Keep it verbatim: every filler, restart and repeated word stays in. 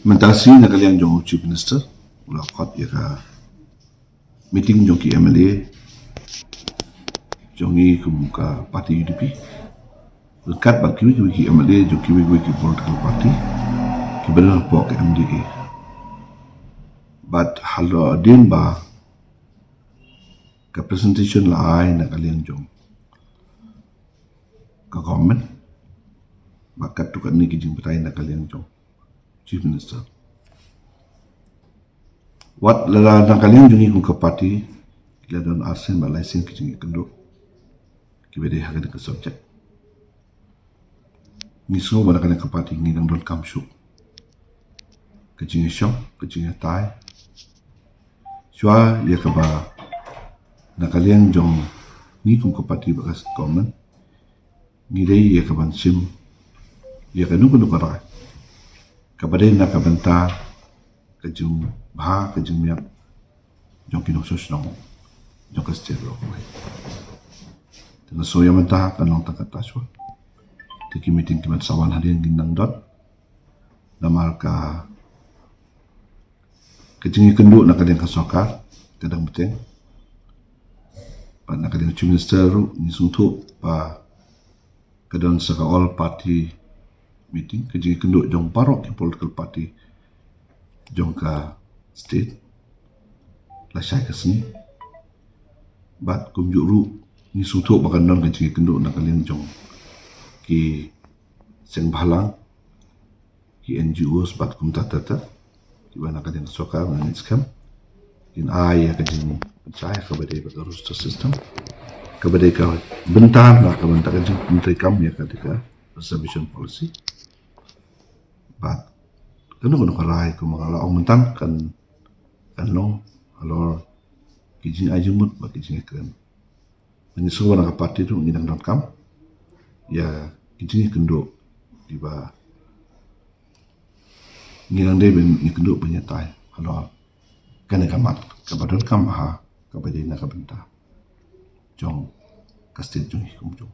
Mynta shi na ka liang jong u Chief Minister u la khot ïa ka meeting jong ki M L A jong ngi kum ka party U D P. Ryngkat bad kiwei kiwei ki M L A jong kiwei kiwei ki political party kiba don hapoh ka M D A. Bad hadien ba ka presentation la ai na ka liang jong ka government bad katto katne ki jingbatai na ka liang jong Chief Minister. Wat la na ka liang jong ngi kum ka party ki la don arsien bad laisien ki jingïakynduh kiba dei ha kane ka subject. Ngi sngew ba na kane ka party ngi dang donkam shuh ka jingïashong, ka jingïatai shuwa ïa kaba na ka liang jong ngi kum ka party bad ka government ngi dei ïa kaban shim ïa kano kano ka rai kaba dei na ka bynta ka jingbha ka jingmiat jong ki nongshong shnong jong ka state baroh kawei. Te nga sngew ïa mynta kan long tang kata shuwa. Te ki meeting kiban sa wan hadien kin nang don. Namar ka ka jingïakynduh na ka liang ka sorkar ka dang bteng. Bad na ka liang Chief Minister ruh ngi sngewthuh ba ka don sa ka all party meeting, ka jingïakynduh jong baroh ki political party jong ka state lashai ka sngi. Bad kumjuh ruh ngi sngewthuh ba kan don ka jingïakynduh na ka liang jong ki seng bhalang, ki N G Os bad kumta ter ter kiba na ka liang ka sorkar, nga ngeit skhem kin ai ïa ka jingpynshai kaba dei bad ka roster system kaba dei ka bynta na ka bynta ka jingpyntreikam ïa ka dei ka reservation policy. Bad kano kano ka rai kumba nga la ong mynta kan kan long halor ki jingai jingmut bad ki jingïakren. Ngi sngew ba na ka party ruh ngi dang donkam ïa ki jingïakynduh kiba ngi dang dei ban ïakynduh ban ïatai halor kane ka mat kaba donkam ha kaba dei na ka bynta jong ka state jong ngi kumjuh.